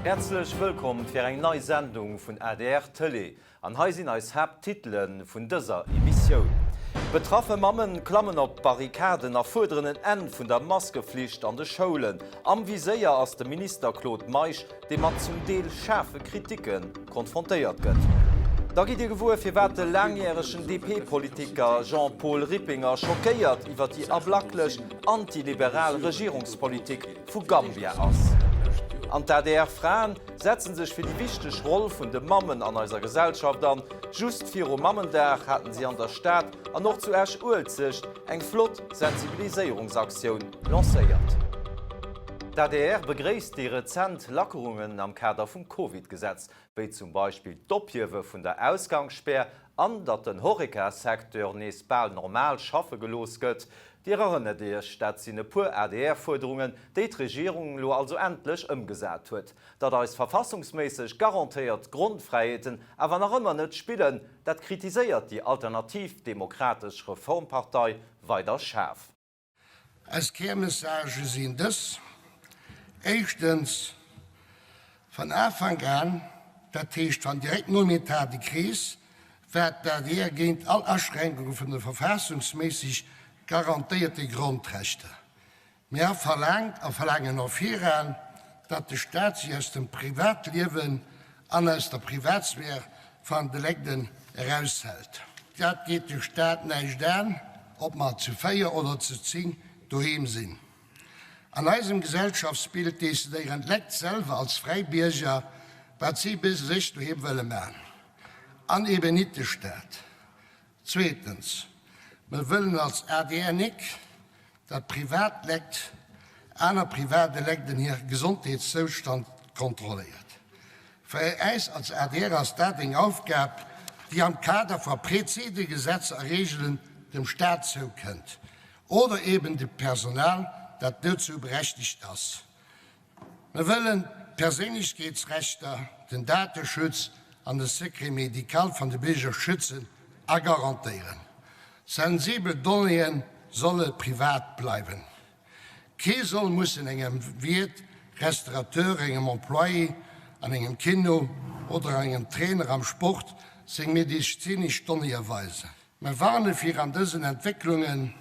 Häerzlech wëllkomm fir eng nei Sendung vun adr Tëlee. An hei sinn eis Haapttitele vun dëser Emissioun. Betraffe Mammen klammen op d'Barrikaden a fuerderen en Enn vun der Maskeflicht an de Schoulen. Am Viséier ass de Minister Claude Meisch, dee mat zum Deel schaarfe Kriticke konfrontéiert gëtt. Da gitt Dir gewuer, firwat de laangjäregen DP-Politiker Jean-Paul Rippinger schockéiert iwwer déi ablacklech antiliberal Regierungspolitik vu Gambia ass. An d'ADR-Fraen setzen sech fir déi wichteg Roll vun de Mammen an eiser Gesellschaft an. Just virum Mammendag haten si an der Stad an och zu Esch-Uelzecht eng flott Sensibiliséierungsaktioun lancéiert. D'ADR begréisst déi rezent Lackerungen am Kader vum Covid-Gesetz, wéi zum Beispill d'Ophiewe vun der Ausgangsspär an datt den Horeca-Secteur nees bal normal schaffe gelooss gëtt. Dir erënnert Iech, dat sinn e puer ADR-Fuerderungen, déi d'Regierung elo also endlech ëmgesat huet. Datt eis verfassungsméisseg garantéiert Grondfräiheeten awer nach ëmmer net spillen, dat kritiséiert déi Alternativ Demokratesch Reformpartei weider schaarf. Eis Kärmessagë sinn dës, Éischtens, Van Afank an, dat heescht van direkt nom État de crise, war d'ADR géint all Aschränkunge vun de verfassungsméisseg garantéierte Grondrechter. Mir ha verlaangt a verlaangen och viran, datt de Staat sech aus dem Privatliewen an aus der Privatsphär van de Legden eraushält. Dat geet de Staat näischt aan, ob mer zu 4 oder zu 10 doheem sinn. An eisem Gesellschaftsbild decidéieren d'Lekt selwer als fräi Bierger, wat si bis sech doheem wëlle maan. An eben nit de Staat. Zweetens, mer wëllen als adr nik, datt privat Lekt aner private Lekten hir Gesondheetszoustand kontrolléiert. Fir äis als adr ass dat eng Aufgab, déi am Kader va prezide Gesetzer a Regelen dem Staat zoukënnt oder eben dem Personal, dat dozou berechtigt ass. Mer wëllen d'Perséinlechkeetsrechter, den Dateschutz an de Secret médical van de Bierger schützen a garantéieren. Sensibel Donnéeë solle privat bleiwen. Kee soll mussen engem Wiert, Restaurateur, engem Employé an engem Kino oder engem Trainer am Sport seng medezinesch Donnéeë weisen. Mer warne vir an dësen Entwécklungen,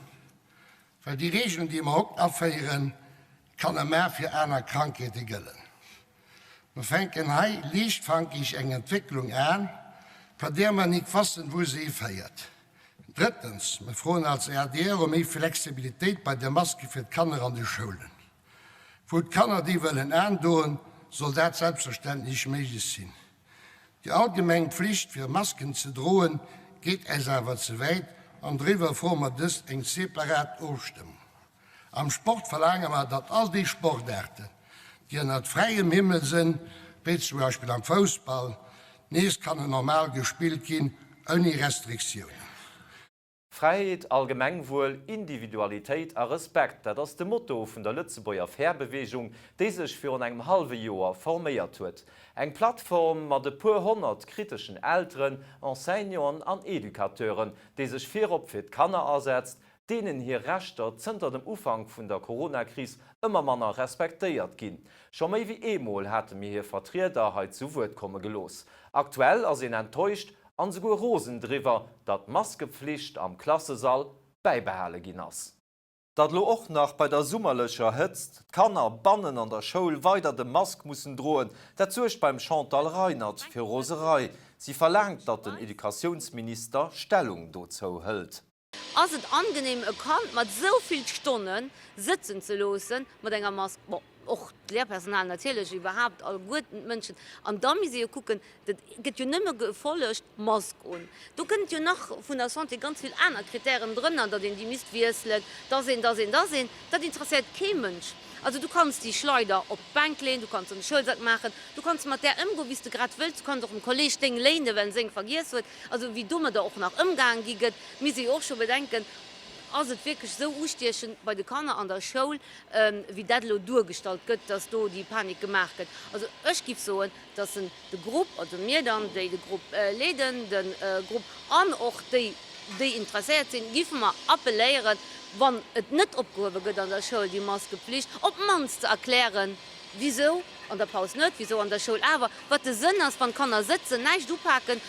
well déi Regeln, déi mer haut aféieren, kann ëm mar fir aner Krankheete gëllen. Mer fänken hei liichtfankig eng Entwécklung an, van där mer nik wassen, wou se hiféiert. Drëttens, mer froen als adr ëm méi Flexibilitéit bei de Maske fir d'Kanner an de Schoulen. Wou d'Kanner déi wëllen aandoen, soll dat selbstverständlech méiglech sinn. Déi allgemeng Pflicht fir Masken ze droen geet äis awer ze wäit an doriwwer froe mer dëst eng separat Ofstëmmung. Am Sport verlaange mer, datt all déi Sportaarten, déi ënnert fräiem Himmel sënn, wéi zum Beispill am Foussball, nees kannen normal gespillt ginn, ouni Restriktiounen. Fräiheet, Allgemengwuel, Individualitéit a Respekt, dat ass de Motto vun der Lëtzebuerger Fair-Beweegung, déi sech virun engem hallwe Joer forméiert huet. Eng Plattform mat e puer honnert kriteschen Elteren, Enseignanten an Educateuren, déi sech virop fir d'Kanner asetzt, deenen hir Rechter zënter dem Ufank vun der Coronakris ëmmer manner respektéiert ginn. Scho méi wéi eemol hate mir hir Vertrieder hei zu Wuert komme gelooss. Aktuell ass een enttäuscht an esouguer rosen driwwer, datt d'Maskepflicht am Klassesall bäibehale ginn ass. Datt elo och nach bei der summerlecher Hëtzt d'Kanner bannen an der Schoul weider de Mask mussen droen, dat suergt beim Chantal Reinert fir Roserei. Si verlaangt, datt den Educatiounsminister Stellung dozou hëlt. Ass et angenehm e Kand mat esou vill Stonne sëtzen ze loossen mat enger Mask? Bon, och d'Lehrpersonal natierlech, iwwerhaapt alleguerten d'Mënschen. An da misst ee jo kucken, dat gëtt jo nëmme gefollegt, Mask un. Do kënnt jo nach vun der Santé ganz vill aner Kritären drënner, datt een déi misst wiesselen, dass een, dass een, dass een. Dat interesséiert kee Mënsch. Also du kanns déi Schleider op d'Bänk leeën, du kanns se an de Schoulsak maachen, du kanns mat där ëmgoen, wéi s de grad wëlls, du kanns och dem Kolleeg deng léinen, well en seng vergiess huet. Also wéi domadder och nach ëmgaange gi gëtt, misst ee jo och scho bedenken, Ass et wierklech esou ustiechend bei de Kanner an der Schoul, wéi dat elo duergestallt gëtt, dass do déi Panik gemaach gëtt? Also ech géif soen, dass en de Grupp, also mir dann, déi de Grupp leeden, de Grupp an och déi, déi interesséiert sinn, géife mer appelléieren, wann et net opgehuewe gëtt an der Schoul, déi Maskepflicht, op d'mannst ze erklären, wisou. An der Paus net, wisou an der Schoul awer? Wat de Sënn ass, wann d'Kanner sëtzen, näischt upaken,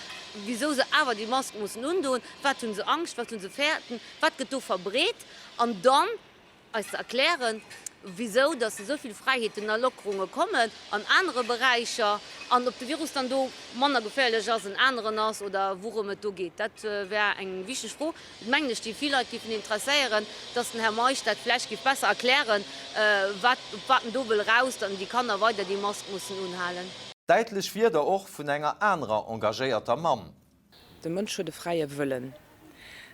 wisou se awer déi Mask mussen undoen, wat hu se Angscht, wat hu se fäerten, wat gëtt do verbreet? An dann eis ze erklären, wisou dass esou vill Fräiheeten a Lockerunge kommen an anere Beräicher an ob de Virus dann do manner geféierlech ass, en aneren ass oder wourëm et do geet, dat wär eng wichteg Fro, mengen ech, déi vill Leit géifen interesséieren, dass den Här Meisch dat vläicht géif besser erklären, wat, op wat en do wëll eraus, dann déi Kanner weider déi Mask mussen unhalen. Däitlech Wierder och vun enger anerer engagéierter Mamm. De Mënsch huet e fräie Wëllen.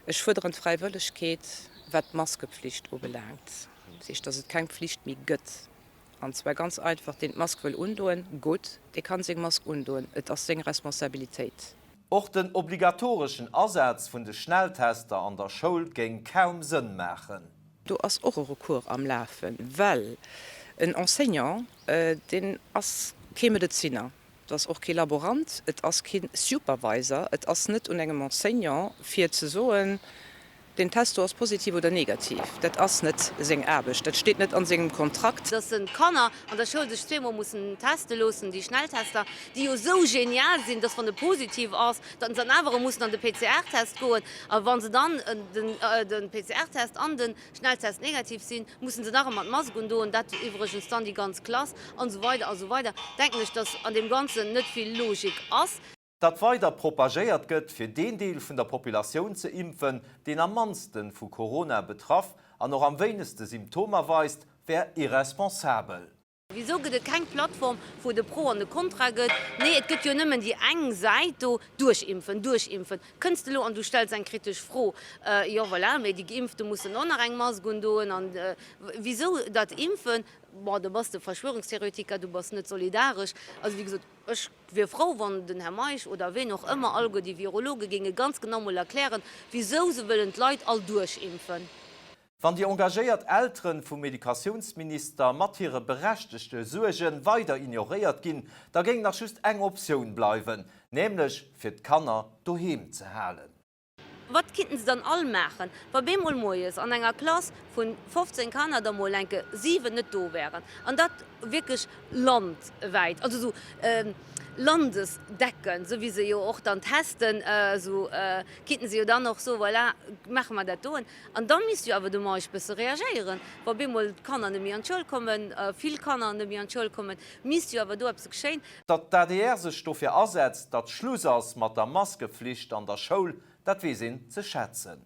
Ech fuerderen d'Fräiwëllegkeet, wat d'Maskepflicht ubelaangt. Dat heescht, datt et keng Pflicht méi gëtt. An zwar ganz einfach, deen d'Mask wëll undoen, gutt, dee kann seng Mask undoen. Et ass seng Responsabilitéit. Och den obligatoreschen Asaz vun de Schnelltester an der Schoul géing kaum Sënn maachen. Do ass och e Recours am Lafen, well en Enseignant, deen ass kee Medezinner. Et ass och kee Laborant, et ass kee Supervisor, et ass net un engem Enseignant fir ze soen, deen Test do ass positiv oder negativ. Dat ass net seng Aarbecht, dat steet net an sengem Kontrakt. Dass d'Kanner an der Schoul sech zweemol mussen teste loossen, déi Schnelltester, déi jo esou genial sinn, dass wann e positiv ass, datt se dann awer erëm mussen an de PCR-Test goen. A wa se dann de PCR-Test an de Schnelltest negativ sinn, mussen se nach ëmmer d'Mask undoen, dat iwwregens dann déi ganz Klass, an esou weider a sou weider, denken ech, dass an deem Ganzen net vill Logik ass. Datt weider propagéiert gëtt, fir deen Deel vun der Populatioun ze impfen, deen am mannste vu Corona betraff an och am wéinegste Symptomer weist, wär irresponsabel. Wisou gëtt et keng Plattform, wou et e Pro an e Contra gëtt? Nee, et gëtt jo nëmmen déi eng Säit do, Duerchimpfen, duerchimpfen. Kënns de elo an du stells eng kritesch Fro, jo voilà, mee déi Geimpfte mussen och nach eng Mask undoen an wisou dat Impfen? Bon, da bass de Verschwörungstheoretiker, du bass net solidaresch. Also wéi gesot, ech wier frou, wann den Här Meisch oder ween och ëmmer, alleguer déi Virologe géinge ganz genau mol erklären, wisou se wëllen d'Leit all duerchimpfen. Wann déi engagéiert Elteren vum Educatiounsminister mat hire berechtegte Suerge weider ignoréiert ginn, da géing nach just eng Optioun bleiwen, nämlech fir d'Kanner doheem ze halen. Wat kinnten se dann all maachen, wa bemol moies an enger Klass vun 15 Kanner der mol enke 7 net do wären? An dat wierklech landwäit, also esou landesdeckend, esou wéi se jo och dann testen, esou kinnten se jo dann och soen, voilà, maache mer dat doen. An da misst jo awer de Meisch bësse reagéieren, wa bemol d'Kanner net méi an d'Schoul kommen, vill Kanner net méi an d'Schoul kommen, misst jo awer do eppes geschéien. Datt d'ADR sech dofir asetzt, datt Schluss ass mat der Maskeflicht an der Schoul, dat weess een ze schätzen.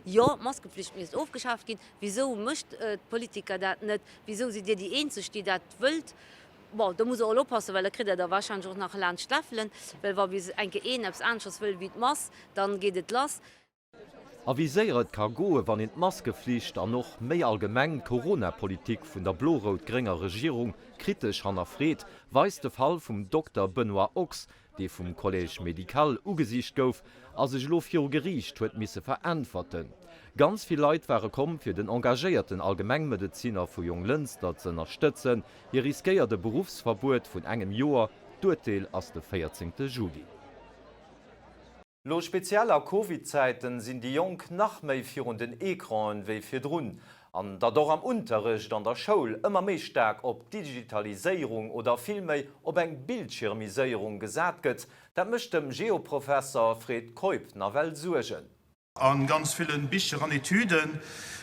Jo, d'Maskeflicht misst ofgeschaaft ginn. Wisou mécht d'Politiker dat net? Wisou sidd Dir déi eenzeg, déi dat wëllt? Bon, do muss Der och elo oppassen, well da kritt Der der wahrscheinlech och nach laanscht d'Läffelen, well wa bis enke een eppes aneschters wëll wéi d'Mass, dann geet et lass. A wéi séier et ka goe wann een d'Maskeflicht an och méi allgemeng d'Corona-Politik vun der blo-rout-grénger Regierung kritesch hannerfreet, weist de Fall vum Dokter Benoît Ochs, dee vum Collège médical ugesicht gouf a sech elo viru Geriicht huet misse veräntwerten. Ganz vill Leit ware komm, fir den engagéierten Allgemengmedezinner vu Jonglënster z'ënnerstëtzen. Hie riskéiert e Beruffsverbuet vun engem Joer. D'Urteel ass de 14 Juli. Lo speziell a Covid-Zäiten sinn déi Jonk nach méi virun den Ecranen wéi virdrun. An datt och am Unterrecht an der Schoul ëmmer méi staark op Digitaliséierung oder villméi op eng Bildschirmiséierung gesat gëtt, dat mécht dem Geoprofesser Fred Keup nawell Suergen. A ganz ville Bicher an Etüde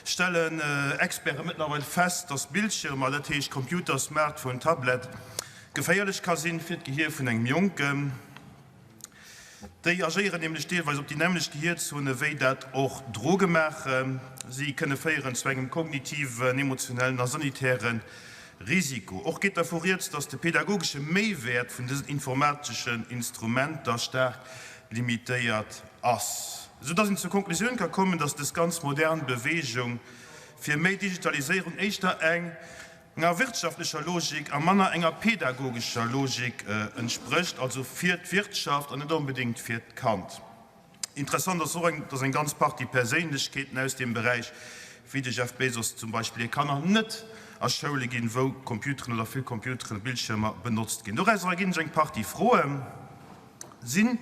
stellen Experte mëttlerweil fest, dass Bildschirmer, dat heescht Computer, Smartphone, Tablett, geféierlech ka sinn fir d'Gehier vun engem Jonken. Déi agéieren nämlech deelweis op déi nämmlecht Gehierzone wéi dat och Droge maachen. Si kënne féieren zu engem kognitiven, emotionellen a sanitäre Risiko. Och geet dervu rieds, datt de pedagogesche Méiwäert vun dësen informateschen Instrumenter staark limitéiert ass, esou datt een zur Konklusioun ka kommen, datt dës ganz modern Beweegung fir méi Digitaliséierung éischter eng Enger wirtschaftlecher Logik a manner enger pedagogescher Logik entsprécht, also fir d'Wirtschaft an net onbedéngt fir d'Kand. Interessant ass och, dass eng ganz Partie Perséinlechkeeten aus deem Beräich, wéi de Jeff Bezos zum Beispill, hir Kanner net a Schoule ginn, wou Computeren oder vill Computeren, Bildschirmer benotzt ginn. Dorausser erginn sech eng Partie Froen. Sinn.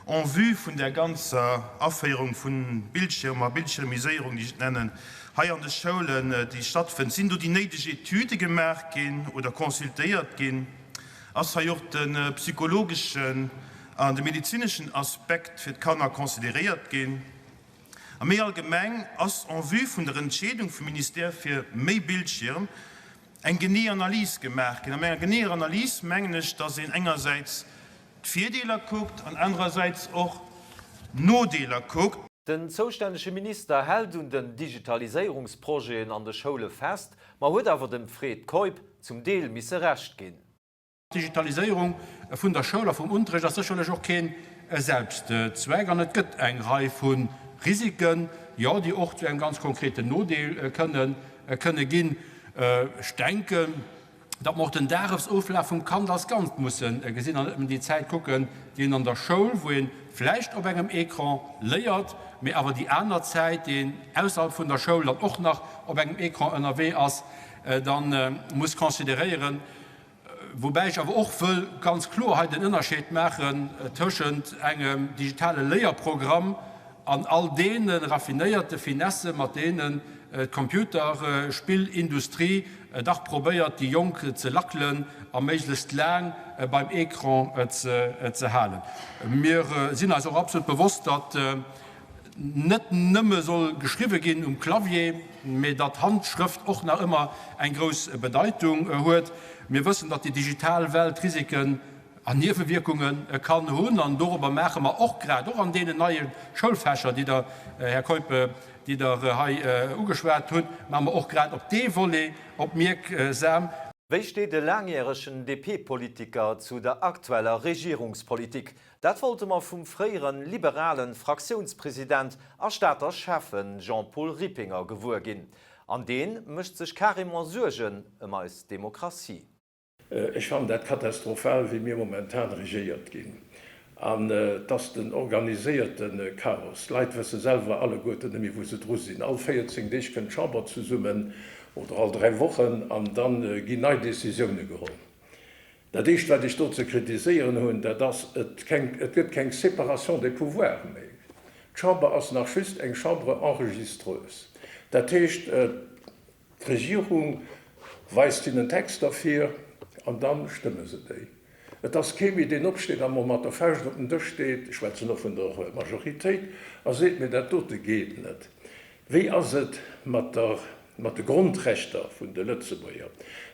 En vue vun där ganzer Aféierung vu Bildschirmer, Bildschirmiséierung, déi ech et nennen, hei an de Schoulen, déi stattfënnt, sinn do déi néideg Etüde gemaach ginn oder consultéiert ginn? Ass hei och de psychologeschen an de medezineschen Aspekt fir d'Kanner consideréiert ginn? A méi allgemeng, ass en vue vun der Entscheedung vum Ministère fir méi Bildschirm eng genee Analys gemaach ginn? A mat enger geneeër Analys mengen ech, dass een engersäits d'Virdeeler kuckt an anerersäits och d'Nodeeler kuckt. Den zoustännege Minister hält un den Digitaliséierungsprojeten an de Schoule fest, ma huet awer dem Fred Keup zum Deel misse Recht ginn. D'Digitaliséierung vun der Schoul a vum Unterrecht ass sécherlech och keen Selbstzweck an et gëtt eng Rei vu Risiken, jo, déi och zu engem ganz konkreten Nodeel kënne ginn. Ech denken, datt mer och den Dagesoflaf vum Kand als Ganzt musse gesinn an net nëmmen déi Zäit kucken, déi een an der Schoul, wou ee vläicht op engem Ecran léiert, mee awer déi aner Zäit, déi een ausserhalb vun der Schoul dann och nach op engem Ecran ënnerwee ass, da muss consideréieren. Woubäi ech awer och wëll ganz kloer hei den Ënnerscheed maachen tëschent engem digitale Léierprogramm an all deene raffinéierte Finesse mat deenen d'Computerspillindustrie dach probéiert déi Jonk ze lackelen a méiglechst laang beim Ecran ze halen. Mir sinn eis och absolut bewosst, datt net nëmme soll geschriwwe ginn um Clavier, mee datt d'Handschrëft och nach ëmmer eng grouss Bedeitung huet. Mir wëssen, datt déi digital Welt Risiken an Niewewierkunge kann hunn, an dorobber maache mer och grad, och an deenen neie Schoulfächer, déi Der, Här Keup, déi Der hei ugeschwat hutt, maache mer och grad op dee Volet opmierksam. Wéi steet e laangjäregen DP-Politiker zu der aktueller Regierungspolitik? Dat wollte mer vum fréiere liberalen Fraktiounspresident a Stater Schäffen Jean-Paul Rippinger gewuer ginn. An dee mécht sech carrément Suergen ëm eis Demokratie. Ech fannen dat katastrophal, wéi mir momentan regéiert ginn. An et ass den organiséierte Chaos. D'Leit wësse selwer alleguerten net méi, wou se dru sinn. All 14 Deeg kënnt d'Chamber zesummen oder all 3 Wochen an da ginn nei Décisioune geholl. Dat éischt, wat ech do ze kritiséieren hunn, dat ass, et gëtt keng Séparation des pouvoirs méi. D'Chamber ass nach just eng Chambre enregistreuse. Dat heescht, D'Regierung weist hinnen Texter vir an da stëmme se déi. Et ass kee méi, deen opsteet a mol mat der Fauscht op den Dësch deet, ech schwätzen och vun der Majoritéit, a seet, Mee dat dote geet net. Wéi ass et mat der, mat de Grondrechter vun de Lëtzebuerger?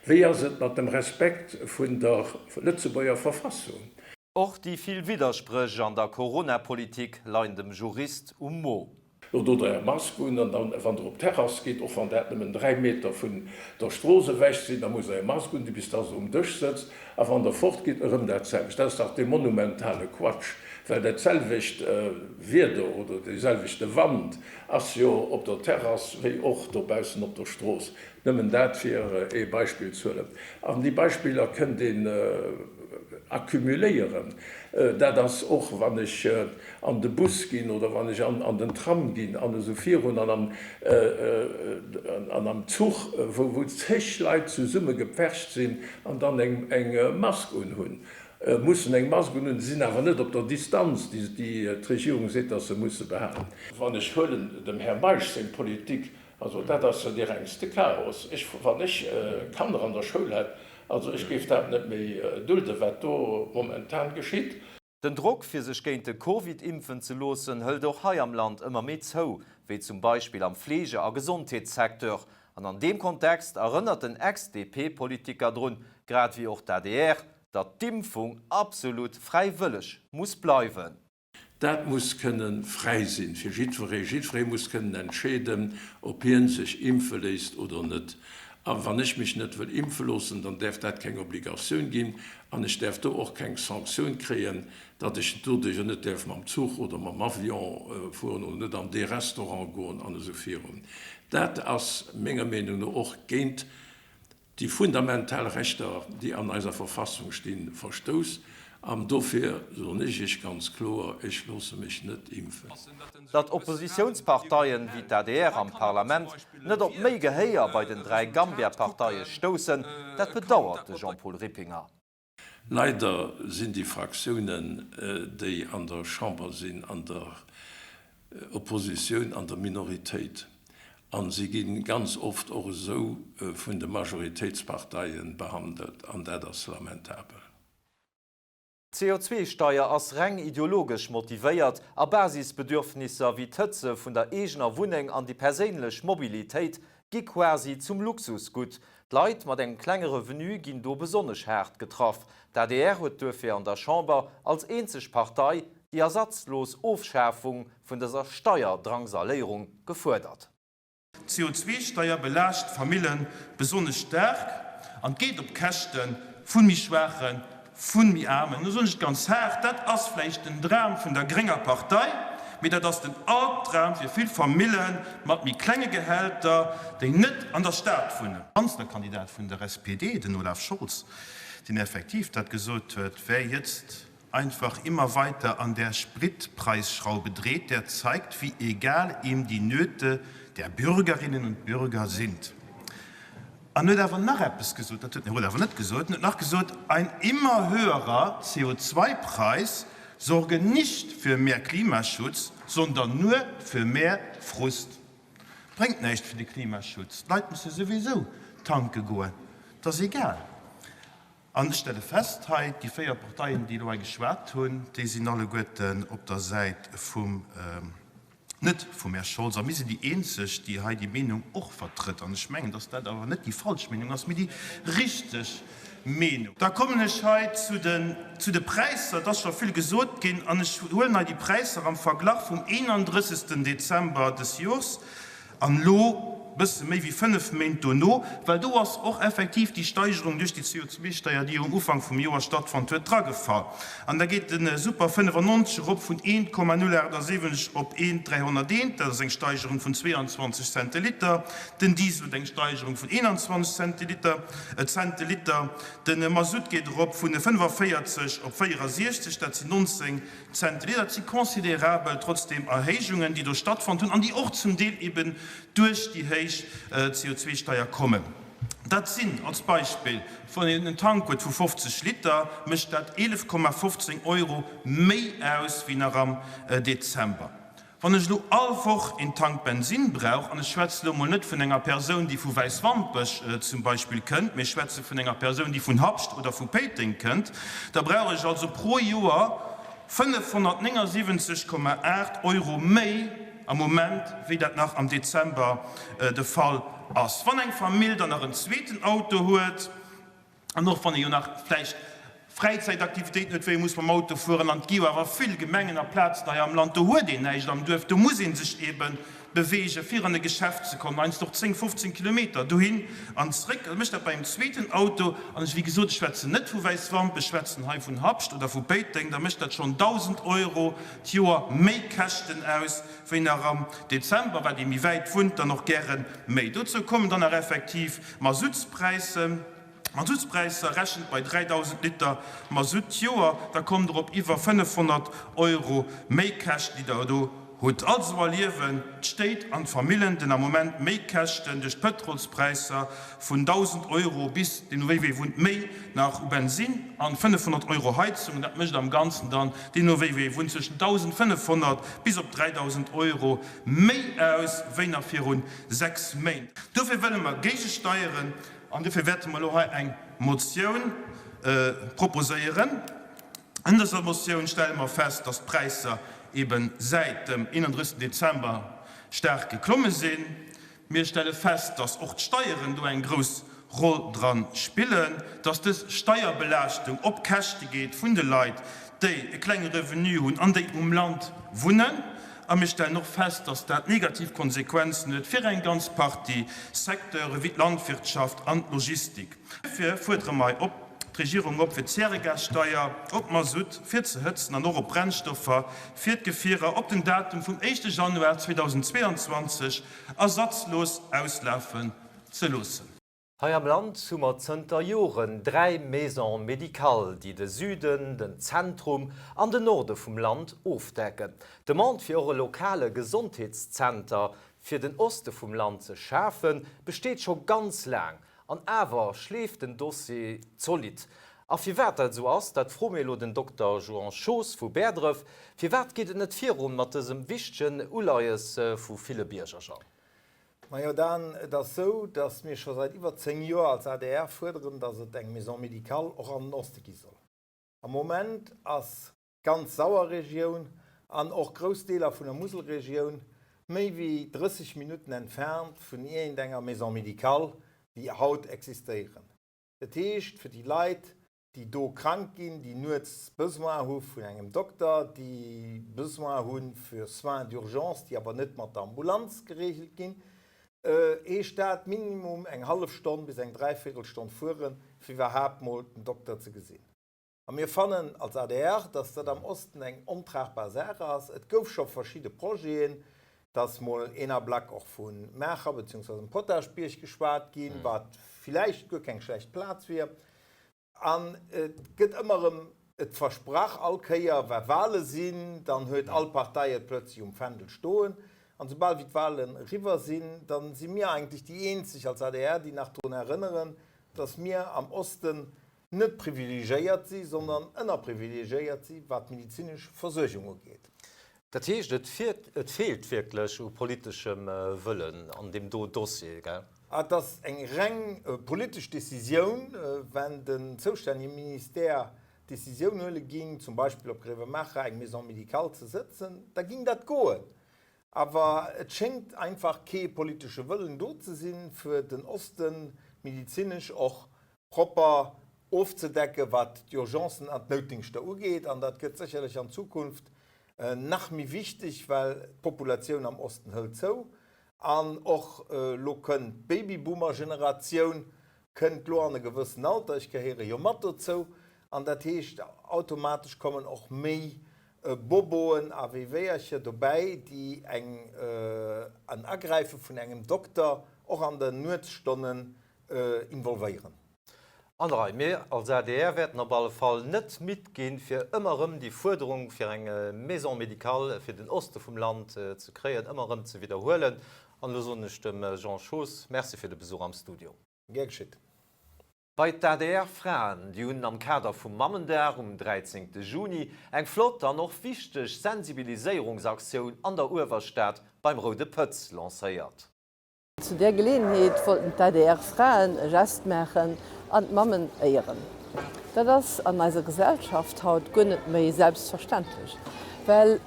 Wéi ass et mat dem Respekt vun der Lëtzebuerger Verfassung? Och déi vill Widderspréch an der Corona-Politik leien dem Jurist um Mo. Lo dot der är Mask un an dann, wann der op d'Terrass gitt, och wann dat nëmmen 3 Meter vun der Strooss ewech sinn, da musst der är Mask undinn, bis dass der um Dësch sëtzt. A wann der fort gitt, erëm dat selwecht. Dat ass dach dee monumentale Quatsch, well dat selwecht Wieder oder dee selwechte Wand ass jo op der Terrass wéi och dobaussen op der Strooss. Nëmmen dat fir ee Beispill ze huelen. An déi Beispiller kënnt een accumuléieren. Dat ass och, wann ech an de Bus ginn oder wann ech an den Tram ginn an esou virun an am Zuch, wou zeg Leit zesumme gepfercht sinn an dann eng Mask unhunn, mussen eng Mask unhunn, sinn awer net op der Distanz, déi d'Regierung seet, datt se musse behalen. Wann ech huelen dem Här Meisch seng Politik, Also dat ass jo dee rengste Chaos. Ech, wann ech Kanner an der Schoul hätt, also ech géif dat net méi dulden, wat do momentan geschitt. Den Drock fir sech géint de Covid impfen ze loossen hëlt och hei am Land ëmmer méi zou, wéi zum Beispill am Fleege a Gesondheetssecteur. An an deem Kontext erënnert den Ex-DP-Politiker drun, grad wéi och d'ADR, datt d'Impfung absolut fräiwëlleg muss bleiwen. Dat muss kënne fräi sinn fir jiddweree. Jiddweree muss kënnen entscheeden, ob hien sech impfe léisst oder net. A wann ech mech net wëll impfe loossen, dann däerf dat keng Obligatioun ginn an ech däerf do och keng Sanktioun kréien, datt ech doduerjer net däerf mam Zuch oder mam Avion fueren oder net an dee Restaurant goen an esou virun. Dat ass menger Meenung no och géint déi fundamental Rechter, déi an eiser Verfassung stinn, verstouss. An dofir soen ech Iech ganz kloer, Ech loosse mech net impfen. Datt Oppositiounsparteien wéi d'ADR am Parlament net op méi Gehéier bei den 3 Gambia-Parteie stoussen, dat bedauert de Jean-Paul Rippinger. Leider sinn déi Fraktiounen, déi an der Chamber sinn, an der Oppositioun, an der Minoritéit, a si gi ganz oft och esou vun de Majoritéitsparteie behandelt, an dat ass lamentabel. D'CO2-Steier ass reng ideologesch motivéiert a Basisbedürfnisser wéi d'Hëtze vun der eegener Wunneng an déi perséinlech Mobilitéit gi quasi zum Luxusgutt. D'Leit mat engem klenge Revenu ginn do besonnesch haart getraff. D'adr huet duerfir an der Chamber als eenzeg Partei déi ersatzlos Ofschafung vun dëser Steier-Drangsaléierung gefuerdert. D'CO2-Steier belaascht d'Famille besonnesch staark an geet op d'Käschte vu méi Schwaachen, vu méi Aarmen. Do soen ech et ganz haart, dat ass vläicht den Dram vun der grénger Partei, mee dat ass den Albdram fir vill Famille mat méi klenge Gehälter, déi net an der Stad wunnen. Kanzlerkandidat vun der SPD, den Olaf Scholz, deen effektiv dat gesot huet, Wer jetzt einfach immer weiter an der Spritpreisschraube dreht, der zeigt, wie egal ihm die Nöte der Bürgerinnen und Bürger sind. An huet awer nach eppes gesot, dat huet den Här Roth awer net gesot, en huet nach gesot, Ein immer höherer CO2-Preis sorge nicht für mehr Klimaschutz, sondern nur für mehr Frust. Bréngt näischt fir de Klimaschutz, d'Leit musse souwisou tanke goen, 't ass egal. An ech stelle fest hei, déi 4 Parteien, déi elo hei geschwat hunn, déi sinn alleguerten op der Säit vum, net vum Här Scholz. A mir sinn déi eenzeg, déi hei déi Meenung och vertrëtt. An ech mengen, dass dat awer net déi falsch Meenung ass, mee déi richteg Meenung. Da kommen ech hei zu den, zu de Präisser. Et ass scho vill gesot ginn. An ech huelen hei déi Präisser am Verglach vum 31. Dezember des Jors. An elo, bësse méi wéi 5 Méint dono, well do ass och effektiv déi Steigerung duerch déi CO2-Steier, déi jo um Ufank vum Joer stattfonnt huet, dragefall. An da geet de Super 95 erop vun 1,078 op 1,301, dat ass eng Steigerung vun 22 Cent de Liter. Den Diesel huet eng Steigerung vun 21 Cent de Liter, Cent de Liter. De Masutt geet erop vun 45 op 64, dat sinn 19 Cent. Dat si considerabel trotzdeem Erhéijungen, déi do stattfonnt hunn an déi och zum Deel eben duerch déi héich CO2-Steier kommen. Dat sinn als Beispill, wann een en Tank huet vu 50 Liter, mécht dat 11,15 Euro méi aus wéi nach am Dezember. Wann ech elo all Woch een Tank Bensinn brauch, an ech schwätze elo mol net vun enger Persoun, déi vu Wäiswampech zum Beispill kënnt, mee ech schwätze vun enger Persoun, déi vun Habscht oder vu Péiteng kënnt, da brauch ech also pro Joer 579,8 Euro méi am Moment, wéi dat nach am Dezember de Fall ass. Wann eng Famill dann nach en zweeten Auto huet, An och wann ee jo nach vläicht Fräizäitaktivitéiten huet, wou ee muss mam Auto fueren, an et gi jo awer vill Gemengen a Plazen hei am Land, do huet een näischt am Duerf, do muss ee sech eebe beweegen, fir an e Geschäft ze kommen, heiansdo och 10, 15 Kilometer dohin an zréck. Da mécht dat bei engem zweeten Auto, an ech, wéi gesot, ech schwätzen net vu Wäiswampech, ech schwätzen hei vun Habscht oder vu Péiteng, da mécht dat schonn 1.000 Euro d'Joer méi Käschten aus wéi nach am Dezember. Wat ee méi wäit wunnt, dann och gäre méi. Dozou kommen dann nach effektiv Mazoutspräisser. Mazoutspräisser, rechent bei 3.000 Liter Mazout d'Joer, da kommt der op iwwer 500 Euro Méikäschten, déi der do hutt. Also erliewen d'Stéit an d'Famillen den Moment Méikäschten duerch d'Pëtrolspräisser vun 1.000 Euro bis, deemno wéi wee wunnt, méi nach u Bensinn an 500 Euro Heizung. Dat mécht am Ganzen dann, deemno wéi wee wunnt, zwëschen 1.500 bis op 3.000 Euro méi aus wéi nach virun 6 Méint. Dofir wëlle mer géigesteieren an dofir wäerte mer elo hei eng Motioun proposéieren. An dëser Motioun stelle mer fest, dass d'Präisser ebe säit dem 31. Dezember staark geklomme sinn. Mir stelle fest, dass och d'Steieren do eng grouss Roll dran spillen, dass dës Steierbelaaschtung op Käschte geet vun de Leit, déi e klenge Revenu hunn an déi um Land wunnen. A mir stellen och fest, dass dat negativ Konsequenzen huet fir eng ganz Partie Secteure wéi d'Landwirtschaft an d'Logistik. Duerfir fuerdere mer hei op d'Regierung op, fir d'Zäregassteier op Masutt fir ze hëtzen an och op Brennstoffer fir d'Gefierer op den Datum vum éischte Januar 2022 ersatzlos auslafen ze loossen. Hei am Land hu mer zënter Joren 3 Maisons médicales, déi de Süden, den Zentrum an den Norde vum Land ofdecken. D'Demande fir och e lokale Gesondheetszenter fir den Oste vum Land ze schafen, besteet scho ganz laang. An awer schleeft den Dossier zolidd. A firwat dat esou ass, dat froe mir elo den Dokter Joan Schoos vu Bäerdref. Firwat geet et net virun mat dësem wichtegen Uleies vu ville Bierger, Jean? Majo Dan, et ass sou, datt mir scho säit iwwer 10 Joer als adr fuerderen, datt et eng Maison médicale och an den Oste gi soll. Am Moment ass d'ganz Sauerregioun an och grouss Deeler vun der Muselregioun méi wéi 30 Minutten entfernt vun iergendenger Maison médicale, déi haut existéieren. Dat heescht, fir déi Leit, déi do krank ginn, déi nuets Besoin hu vun engem Dokter, déi Besoin hu fir Soins d'urgence, déi awer net mat der Ambulanz geregelt ginn, heescht dat minimum eng hallef Stonn bis eng Dräivéierelstonn fueren, fir iwwerhaapt mol den Dokter ze gesinn. A mir fannen als adr, dass dat am Osten eng ontragbar Saach ass. Et gouf scho verschidde Projeten, dass mol een Ablack och vu Maacher beziehungsweise dem Potaschbierg geschwat ginn, wat villäicht guer keng schlecht Plaz wier. An et gëtt ëmmer erëm et versprach, all Kéier wa Wahle sinn, dann huet all Partei et plötzlech um Fändel stoen. An soubal wéi d'Wahlen eriwwer sinn, da si mir eigentlech déi eenzeg als adr, déi nach drun erënneren, dass mir am Osten net privilegiéiert si, sondern ënnerprivilegiéiert si wat d'medizinesch Versuergung ugeet. Dat heescht, et feelt wierklech u politeschem Wëllen an deem do Dossier, gell? Et ass eng reng politesch Décisioun, wenn den zoustännege Ministère d'Décisioun huele ging, zum Beispill op Grevenmacher eng Maison médicale ze sëtzen, da ging dat goen. Awer et schéngt einfach kee politesche Wëllen do ze sinn, fir den Osten medizinesch och propper ofzedecken, wat d'Urgencen an d'Noutdingschter ugeet. An dat gëtt sécherlech an Zukunft nach méi wichteg, well d'Populatioun am Osten hëlt zou an och elo kënnt d'Babyboomer-Generatioun kënnt lo an e gewëssen Alter, ech gehéiere jo mat dozou, an dat heescht, automatesch kommen och méi Boboen a Wéiwéiercher dobäi, déi eng en Agräife vun engem Dokter och an den Nuetsstonnen involvéieren. An der Rei. Mir als adr wäerten op alle Fall net midd ginn, fir ëmmer erëm déi Fuerderung fir eng Maison médicale fir den Oste vum Land ze kréien, ëmmer erëm ze widderhuelen. An elo soen ech dem Jean Schoos Merci fir de Besuch am Studio. Gär geschitt. Bei d'ADR Fraen, déi hunn am Kader vum Mammendag um 13 Juni eng flott an och wichteg Sensibiliséierungsaktioun an der Uewerstad beim Roude Pëtz lancéiert. Zu där Geleeënheet wollten d'ADR Fraen e Gest maachen an d'Mammen éieren. Dat ass an eiser Gesellschaft haut guer net méi selbstverständlech, well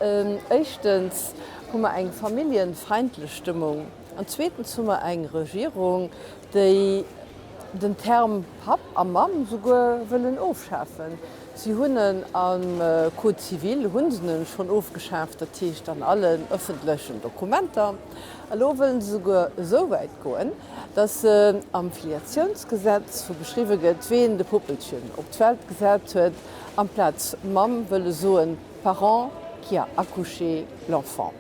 éischtens hu mer eng familljenfeindlech Stëmmung an zweetens hu mer eng Regierung, déi den Term Papp a Mamm souguer wëllen ofschafen. Si hunn en am Code civil hu se en schonn ofgeschaaft, dat heescht an allen ëffentlechen Dokumenter. Elo wëllen se souguer esou wäit goen, datt se am Filiatiounsgesetz, wou beschriwwe gëtt, ween de Puppelchen op d'Welt gesat huet, amplaz Mamm wëlle soen parent qui a accouché l'enfant.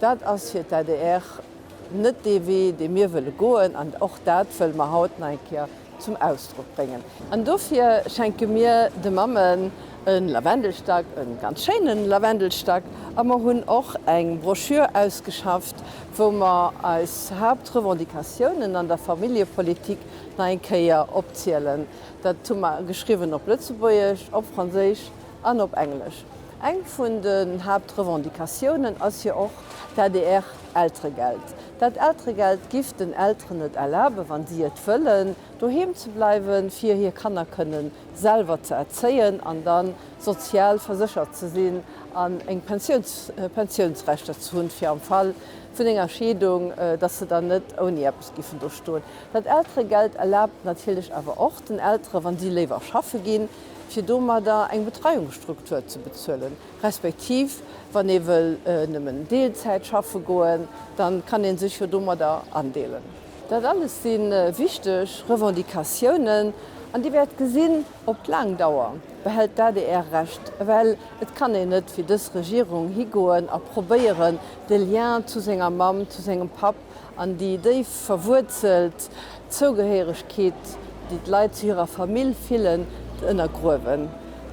Dat ass fir d'ADR Net dee Wee, dee mir wëlle goen, an och dat wëlle mer haut nach eng Kéier zum Ausdrock bréngen. An dofir schenke mir de Mammen e Lavendelstack, e ganz schéine Lavendelstack, a mer hunn och eng Broschür ausgeschafft, wou mer eis Haaptrevendicatiounen an der Familljepolitik nach eng Kéier opzielen. Dat hu mer geschriwwen op Lëtzebuergesch, op Franséisch an op Englesch. Eng vun den Haaptrevendicatiounen ass jo och d'ADR-Elteregeld. Dat Elteregeld giff den Elteren et erlaben, wa si et wëllen, doheem ze bleiwen, fir hir Kanner kënnen selwer ze erzéien an da sozial verséchert ze sinn an eng Pensiouns, Pensiounsrechter ze hunn, fir am Fall vun enger Scheedung, dass se dann net ouni eppes giffen do stoen. Dat Elteregeld erlaabt natierlech awer och den Elteren, wa si léiwer schaffe ginn, fir domadder eng Betreiungsstruktur ze bezuelen, respektiv wann ee wëll nëmmen Deelzäit schaffe goen, da kann ee sech jo domadder andeelen. Dat alles si wichteg Revendicatiounen an Dir wäert gesinn, op laang Dauer behält d'ADR Recht, well et kann een net wéi dës Regierung higoen a probéieren, de Lien zu senger Mamm, zu sengem Papp, An déi déif verwuerzelt Zougehéieregkeet, déi d'Leit zu hirer Famill fillen, z'ënnergruewen.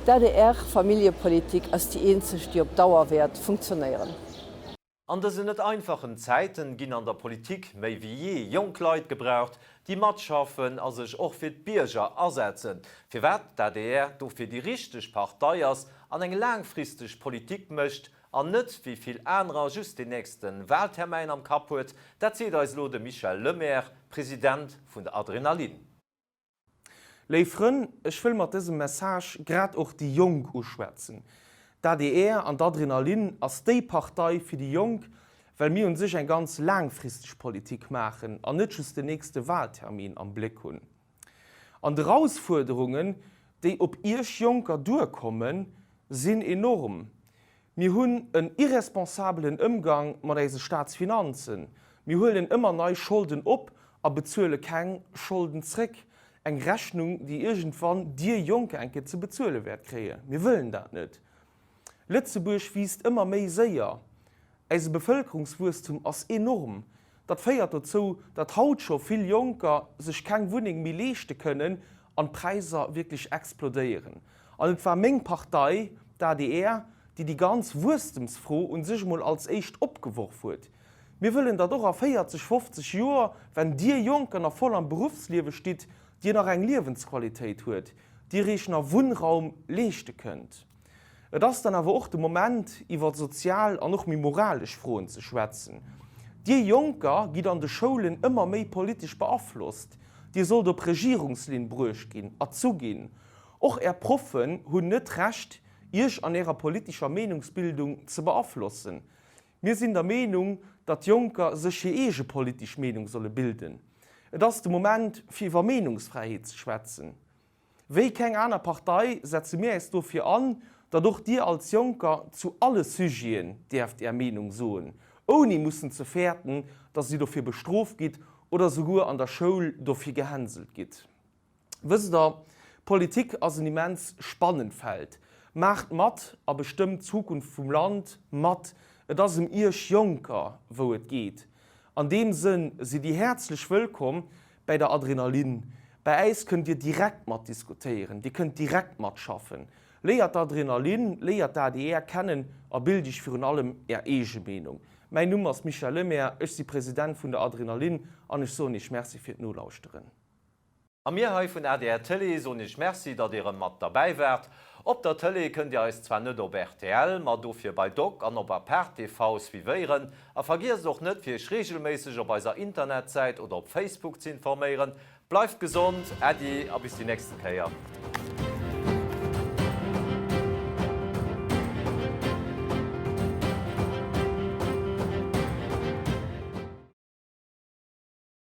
D'ADR-Familljepolitik ass déi eenzeg, déi op Dauer wäert funktionéieren. An dësen net einfachen Zäiten ginn an der Politik méi wéi jee jonk Leit gebraucht, déi matschaffen a sech och fir d'Bierger asetzen. Firwat d'ADR dofir déi richteg Partei ass an eng laangfristeg Politik mécht an net wéi vill anerer just den nächste Wahltermäin am Kapp huet, dat seet eis elo de Michel Lemaire, President vun der Adrenalin. Léif Frënn, ech wëll mat dësem Message grad och déi Jonk uschwätzen. D'ADR an d'Adrenalin ass déi Partei fir déi Jonk, well mir un sech eng ganz laangfristeg Politik maachen an net just den nächste Wahltermin am Bléck hunn. An d'Erausfuerderungen, déi op Iech Jonker duerkommen, sinn enorm. Mir hunn en irresponsabelen Ëmgang mat eise Staatsfinanzen. Mir huelen ëmmer nei Scholden op a bezuele keng Scholden zréck. Eng Rechnung, déi iergendwann dir Jonker eng Kéier ze bezuele wäert kréien. Mir wëllen dat net. Lëtzebuerg wiisst ëmmer méi séier. Äise Bevëlkerungswuesstum ass enorm. Dat féiert dozou, datt haut scho vill Jonker sech keng Wunneng méi leeschte kënnen an d'Präisser wierklech explodéieren. An et war meng Partei, d'ADR, déi déi ganz Wuesstemsfro un sech emol als éischt opgeworf huet. Mir wëllen, datt och a 40, 50 Joer, wenn dir Jonker nach voll am Beruffsliewe stitt, dir nach eng Liewensqualitéit huet, dir iech nach Wunnraum leeschte kënnt. Et ass dann awer och de Moment, iwwer sozial an och méi moralesch Froen ze schwätzen. Dir Jonker gitt an de Schoulen ëmmer méi politesch beaflosst. Dir sollt op Regierungslinn bruecht ginn, erzu ginn. Och Är Proffen hunn net d'Recht, Iech an Ärer politescher Meenungsbildung ze beaflossen. Mir sinn der Meenung, datt Jonker sech hir eege politesch Meenung solle bilden. Et ass de Moment, fir iwwer Meenungsfräiheet ze schwätzen. Wéi keng aner Partei setze mir äis dofir an, datt och Dir als Jonker zu alle Sujeten däerft Är Meenung soen, ouni mussen ze fäerten, datt Dir dofir bestrooft gitt oder souguer an der Schoul dofir gehänselt gitt. Wësst Der, Politik ass en immens spannend Feld. Maacht mat a bestëmmt d'Zukunft vum Land mat. Et ass em Iech Jonker wou et geet. An deem Sënn sidd Dir häerzlech wëllkomm Bäi der Adrenalin. Bäi äis kënnt Dir direkt mat diskutéieren, Dir kënnt direkt matschaffen. Léiert d'Adrenalin, léiert d'ADR kennen a bilt Iech virun allem Är eege Meenung. Mäin Numm ass Michel Lemaire, ech si President vun der Adrenalin an ech soen Iech Merci fir d'Nolauschteren. A mir hei vun adr Télé soen Iech Merci, datt Dir erëm mat derbäi waart. Op der Tëlee kënnt Dir eis zwar net op rtl, ma dofir bei Doc an op Apart TV suivéieren. A vergiesst och net, fir Iech reegelméisseg op eiser Internetsäit oder op Facebook ze informéieren. Bleift gesond, Äddi a bis déi nächste Kéier.